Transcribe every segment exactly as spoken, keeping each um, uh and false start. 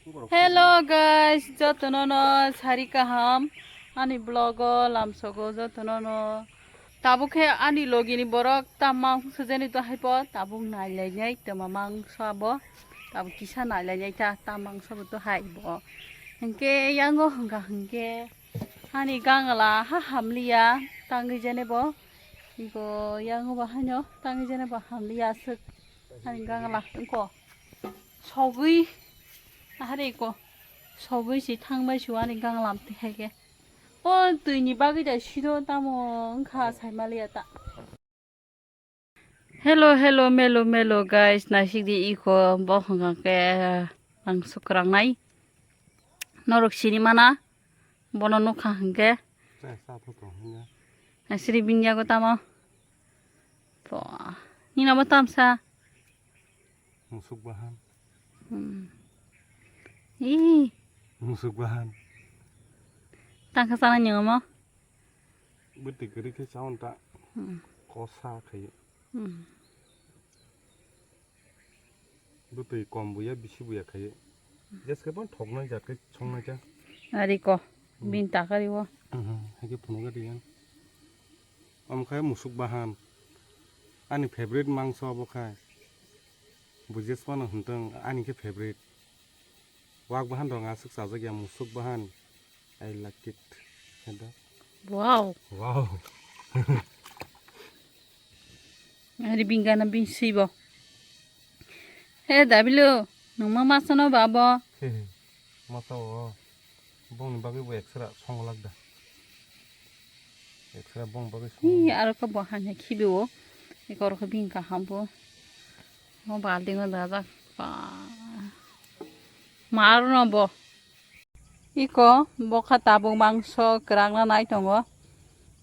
Hello guys, jotono no sari kaham ani vlog o lamsogo jotono no. Tabuk khe ani logi ni borok tamang sujeni to hai po tabuk nai lai nai tama mangso abo tabuk kisa nai lai nai ta tamang so bo to hai bo. Hingke yango hingka hingke ani gangla ha hamliya tangwi jene bo. Iko yango ba haino tangwi jene bo hamliya aswk ani gangla wngko. Sogwi ahari ko sogwi si thangbai su ani ganglam twi hai khe. O twi ni bagwi da sino tamo wngkha sai maliya ta. Hello, hello, melo, melo, guys, naisik di iko bo hwnka khe ang sukrang nai. Norok sini mana bono nukha hwnkhe. Naisiri bini yago tamo. Nina bo tamsa. Musuk bahan. Hmm. Ih. Musuk bahan. Tangka sana nyongo mo. Bwtwi kwrwi khe chawan ta. Hmm. Kosa khai. Hmm. Bwtwi kom buya bisi buya khai. Jeske pon thoknai jat khe songnai cha. Ari ko. Hmm. Bin takari wo. Hmm. Hai khe phunuk gadi yan. Omo khai musuk bahan. Ani favorite mangso abo khai. Bujes phano hwntwng ani khe favorite. Wak bahan rong aswk chajak ya musuk bahan. I like it. Heda. Wow. Wow. Ari bingana bing sibo. He dabilo, nungma masano babo. Masa o. Bongni bagwi bo eksra songolak da. Eksra bong bagwi song. Hi, aro khe bo hanya khibi o. Ekor khe bing kaham bo. Mo balding o dajak. Ba. Mar no bo. Iko bo kha tabuk mangso kwrang na nai tongo.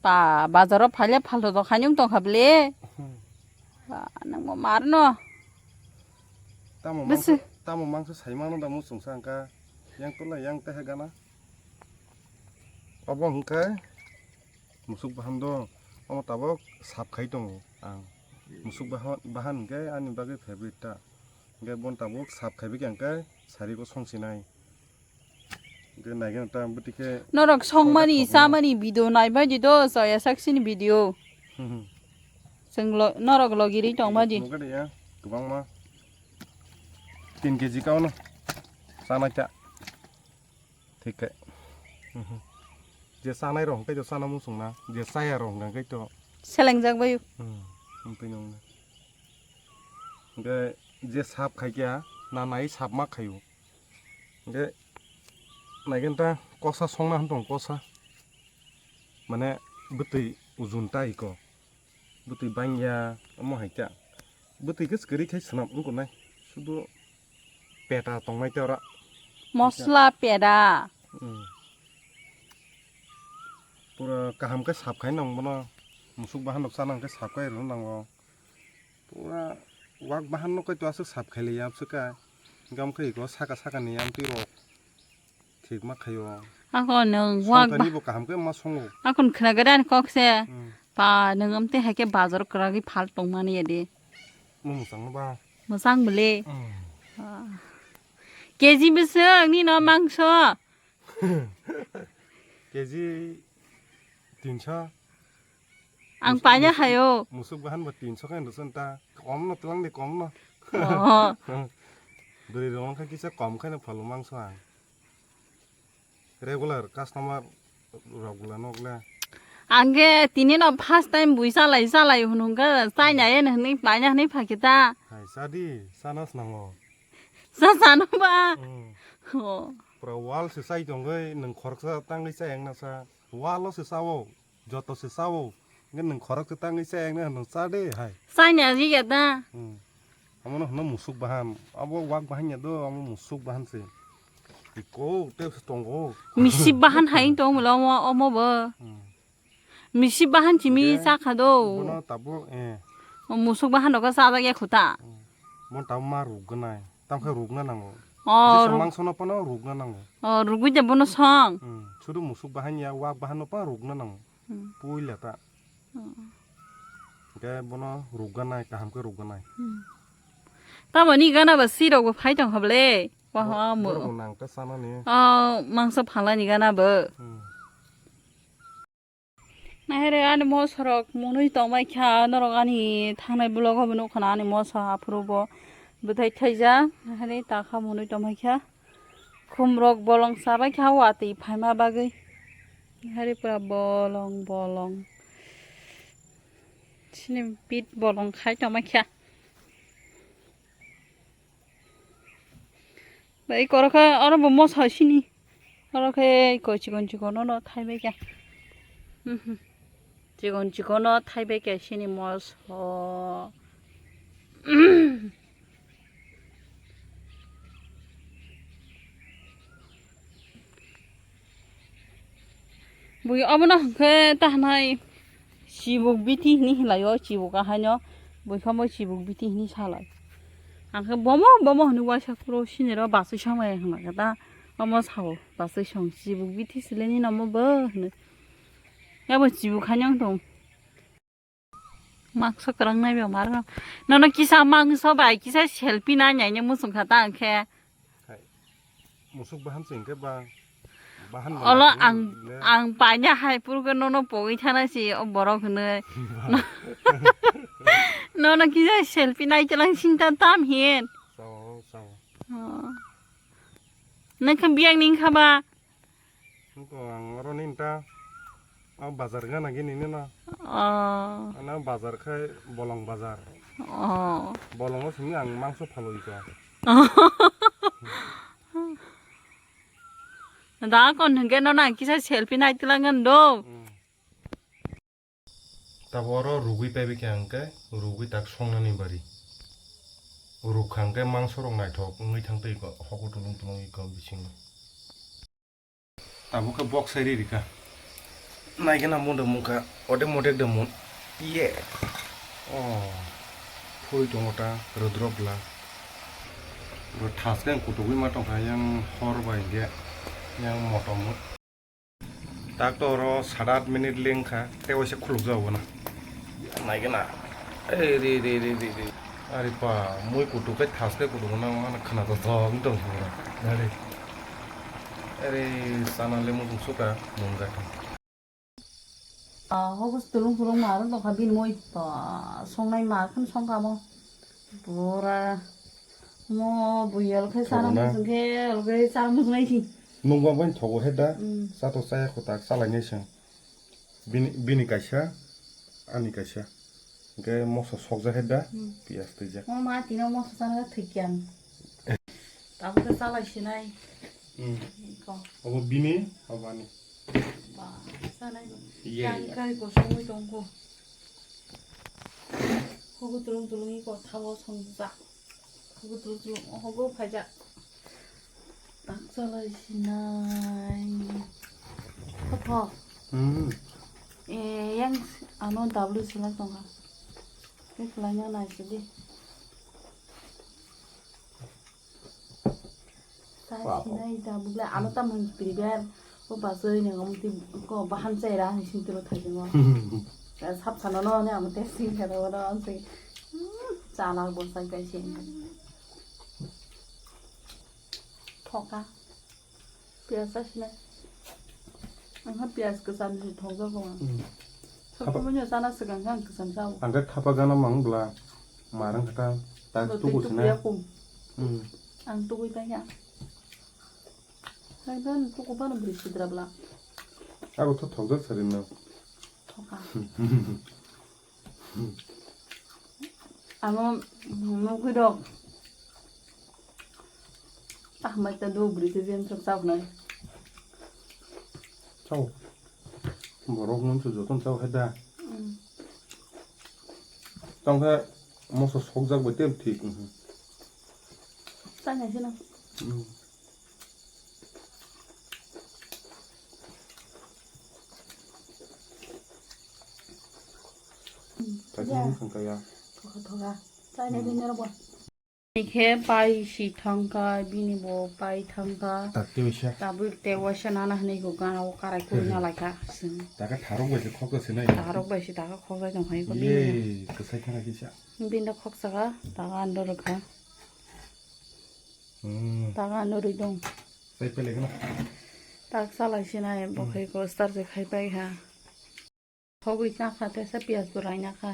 Ta bazaro phaile phalto to khanyung tongkha ble. Ba, nang bo mar no. Tamo Bisi. Mangso, tamo mangso sai mano da muchung sa angka. Yang tola yang tehe gana. Obo hwnkhe musuk bahan do, omo tabuk sap khai tongo ang. Musuk bahan, bahan hwnkhe ani bagwi favorite ta. Hwnkhe bon tabuk sap khai bikha hwnkhe sari ko song sinai. Hwnkhe naigeno ta bwtwi khe Norok songmani, songmani. Chamani video naibaidi do, chaya saksini video. Hmm. Chwng lo-, norok logiri tongbaidi. Nugade ya, kwbangma. Tin keji kaono. Chanai ta. Thik khe. Mhm. Je chanai rok hwnkhe to chana muchung na, je chaya rok hwnkhe to. Selengjak bai. Hmm. Hwnkhe nung. Hwnkhe je sap khai kya, na nai sap ma khayu. Hwnkhe naigenta kosa songna hwn tong kosa. Mane bwtwi ujun ta iko. Bwtwi bangya omo hai kya. Bwtwi khe swkari khai swnam wngkha nai. Sudu peta tongnai te ora. Mosla peda. Hmm. Pura kaham khe sap khai nang bono. Musuk bahan rok chana hwnkhe sap khai rwna nango. Pura wak bahan no kaitor aswk sap khai liya amswk ka. Gam khai iko saka saka ni amtwi rok. Thik ma khayo. Ako nwng wak ba- Songkani bo kaham khe ma songo. Akon khna gada ni kok se. Hmm. Pa nwng amtwi hai khe bazar kwragwi phal tong mani ya de. Mo mwchang no ba. Mwchang bole. Hmm. Ah. Keji bwswk ni no mangso. Keji tinso. Ang paina hayo. Musuk bahan bo tinso khe nusuk ta. Kom no twlang de kom no. Oh. Bwrwi rong khe kisa kom khe no phalo mangso ang. Regular customer rok bwla nok le. Ang khe tini no first time bui salai salai hwnung khe chaina yen hwnwi paina hwnwi phakhe ta. Hai sadi sana snango. Sa sano ba. Hmm. Oh. Pura wall se sai tongoi nwng khoroksa tangwi chayang na sa. Wall o se sao. Joto se sao. Nge nwng khorok se tangwi chayang na nwng cha de hai. Chayna ji ya da. Hmm. Amo no hwno musuk bahan. Abo wak bahan ya do, amo musuk bahan se. Iko te se tongo. Misi bahan hai tong mulo omo, omo bo. Hmm. Misi bahan chimi chakha do. Bono tabuk, eh. O musuk bahan rok sajak ya khuta. Hmm. Bono tabuk ma rukgwnai. Tamkhe rukna nango. Oh, jesa ruk- mangso no pono rukna nango. Oh, rugwi de bono song. Hmm. Sudu musuk bahan ya, wak bahan no pa rukna nango. Hmm. Puila ta. Hmm. Hwnkhe bono rukgwnai, kaham khe rukgwnai. Hmm. Tamoni gana ba sirok bo phai tong kha bole. Waha mo. Borok nang ta sanani. Oh, mangsa phalani gana bo. Hmm. Nahere ani mosorok munui tongmai kha, norok ani thangnai vlog o bo nukha na ani moso aphuru bo bwthai thaijak. Nahere takha munui tongmai kha. Khumrok bolong chabai kha watwi phaima bagwi. Nahere pura bolong bolong. Chini pit bolong khai tongmai kha. Bai koro khe oro bo moso sini. Oro khe koi chikon chikon no thaibai khe. Mhm. Chikon chikon no thaibai khe sini moso. Bui obono hwnkhe tahnai chibuk bithi hini hinlaio, chibuk ahaino buikha mo chibuk bithi hini salai. Angkhe bomo bomo hwnwi waisa kuro siniro basui samaya hwnlai khe ta omo sao basui song chibuk bithi sileni nomo bo hwnwi. Yabo chibuk haino wng tong. Mangso kwrwng nai bw mar. Nono kisa mangso bai kisa selfie nai nai muchung kha ta ang khe. Hai. Musuk bahan se hingke ba, bahan ba olo nai ang, le. Ang paina hai purgo nono pogwi thana si o borok hwnwi. Ba. Nono kisa selfie nai chelang sinta tam hin. Sao, sao. Oh. Nang kha biyang ning kha ba. Nokto ang oro ni ta, ah, bazar gana gini ni na. Oh. Ana bazar khai bolong bazar. Oh. Bolongo simi ang mangso phaloi ka. Da kon hingke no nang kisa selfie nai tilangan do. Hmm. Tabuk oro rugwi paibai khe ang khe rugwi tak songnani bari. Rukha hwnkhe mangso rok naithok wngwi thang twi ko hoko tulung tulung iko bisingo. Tabuk khe bok sai ri rikha. Naikhe na mun da mungkha ode modek da mun. Iye. Oh. Phui tongo ta rwdrop bla. Bo thas khe ang kutugwi ma tongkha yang hor bai hwnkhe yang motom. Tak to oro sat at minute lengkha, tei waisa khulukjago na. Naigena. Ei, re, re, re, re, re. Ari pa, mui kutuk khe thas khe kutuk na, mana khna to thok wng tong thung na. Ari. Ari, sana le mutung suka, mung gata. Ah, hogus tulung tulung ma rok tongkha bini mui. Pa, songnai ma khan songkha mo. Pura mo bui yol khe sana Thokna. Muchung khe yol khe sana muchung nai si. Nungba bai thogo he da. Mm. Sa to saya kho tak salai nai seng. Bini, bini kaisa, ani kaisa. Hingke moso sokjak he da, Mm. piyas twijak. Mo ma tino moso sana thwikian. Tabuk khe salai sinai. Mm. Iko. Obo bini, obo ani. Ba, sanai bo. Ye, yang ye. Kai ko songwi tongko. Hogo tulung tulung iko thawo songjak. Hogo tulung tulung, hogo phaijak. Tak chalai sinai. Kothok. Hmm. Eh, yang ano W selai tongkha. Khe khlaina naisidi. Sa Wow. Sinai da bugle ano tamang prepare ko basoi ne ngam ti ko bahan chai ra ni sintro thai mo. Sap sana no ne amo testing kha da wala amse. Chala bo sai kai sin. Thoka. Piyas sa sinai. Ang ha piyas kwcham si thok jago ang. Hmm. Sok Thapa- kumanya sana swkang khe ang kwcham sao. Ang khe thapa gana mang bla marang kha ta tak Bo tuku twi sinai. Tukuya kum. Hmm. Ang tukui pai ya. Hai ban tuku ban bri sidra bla. Abo tho thok jak sarin no. Thoka. Amo nukui rok. Ah, mai ta do bri se jen sok chak nai. Chao. Borok nung se joton chao hai da. Mm. Tang khe moso sok jak bai tem thik. Mhm. Chai nai se na. Mm. Kaisa ya. Nung sangkaya. Thoka thoka. Chai nai bini rok bo. Bini khe pai si thangkha, bini bo pai thangkha. Tak tei waisa. Tabuk tei waisa nana hinui go gana o karai kuri na laikha. Taka tharok bai se khoksa sinai. Tharok bai se taka khokjai tong hai ko bini. Ye, kwsai khana kisa. Bini da khoksa kha, taka ando rwkha. Hmm. Taga nurui dong. Sai pele gana. Tak salai sinai, hmm, bokhai ko star je khai pai ha. Thogwi cha kha, tesa piyaj bo raina kha.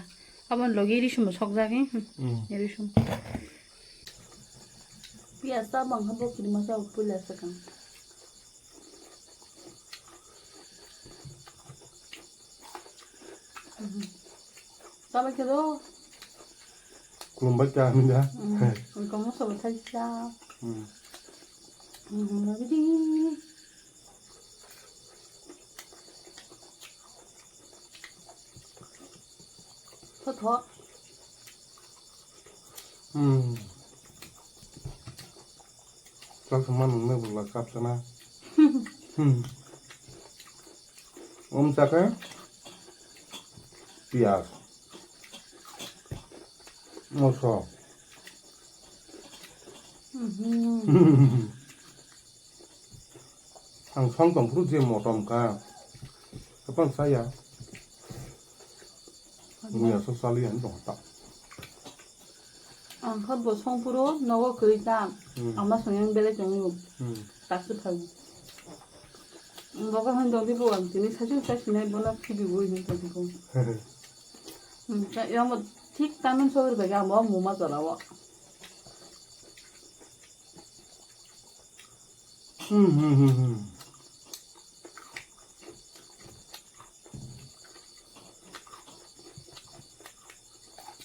Aboni logi risum bo sokjak, eh? Hmm. Hmm. Risum. Piyaj ta bang kha bo kirima cha puila sakang. Hmm. Tama khe do. Khulumbai kha hinda. Hmm. Engkho moso bo thai cha. Hmm. Hmm, bidi. Tho, tho. Hmm. Chak sama nung ne bula kap sana. Hmm. Om chaka. Piyaj. Moso. Mhm. Ang song tong phuru je motom kha. Kapan saya. Ani ya so sali ani tong ta. Ang kha bo song phuru nogo kwrwi ta. Hmm. Ama song yang belai tong yo. Hmm. Tak se thang. Bobo han dong di bo ang tini sachu ta sinai bono khibi bo hin ta di ko. Hmm, ta ya mo thik ta non so bai ga mo mo ma jora wa. Hmm, hmm, hmm, hmm.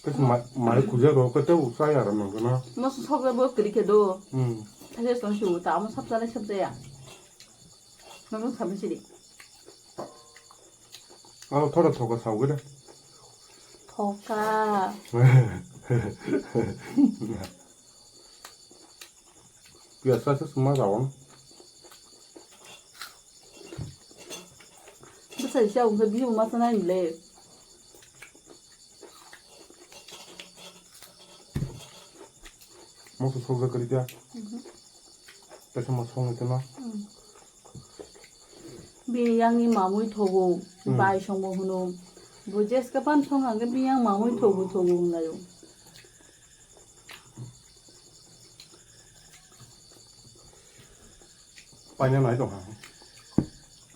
Kis mai, mai kuja ro kete usai ara mangana. Mas sok le bo kri ke do. Hmm. Thale son shu ta mo sab jale sab jaya. Nang sab sidi. Aro thoda thoka sao gede. Thoka. Piyaj sa sa suma rawang. Bwsai sa ungkha bini masa nai le. Moso sokjak kwrwi kha. Mhm. Kaisa moso songwi tongno. Mm. Biyangni mamui thogo, mm, bai songbo hwno. Bo jeska pan song hangkhe biyang mamui thogo, thogo hwnlaio. Paina nai tong ha.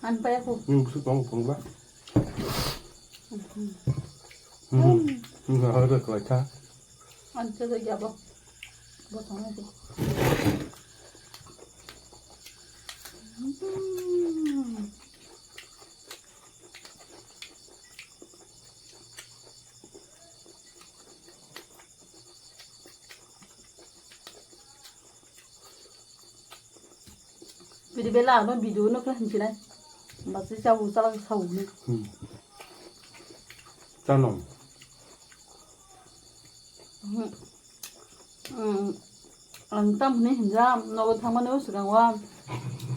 Ang paya ko. Nung bwswk tongo phunukla. Mhm. Hmm. Hmm. Nung ha da kwlai kha. Ang se ya bo. Bo tong nai. Hmm. Bidi bela ano video no kla hinchina. Basi chabu chala sabu ni. Hmm. Chano. Hmm. Hmm. Ang tam hwnwi hinjam, nogo thangmani o swkang o.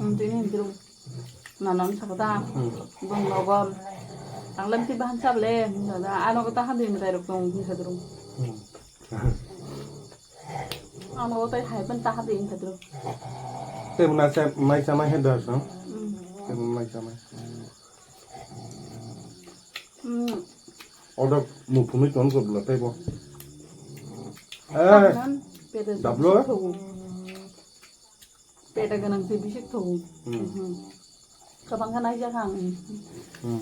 Ang tini hinjirung. Nanan sakata. Hmm. Bong nogo. Ang lam ti bahan chable, hinjada. A nogo ta handi mwtai rok tong, hinjadrung. Hmm. Ang nogo tai hai pan ta handi, hinjadrung. Tei mwnai sa, mai sa mai hai dar sa. Hmm. Tei mwnai sa mai. Hmm. Order muphunwi ton ko bla tei bo. Eh. Kanan, peta dablo? Bisik thogo. Peta ganang se bisik thogo. Hmm. Hmm. Kabang kha naijak ang. Hmm.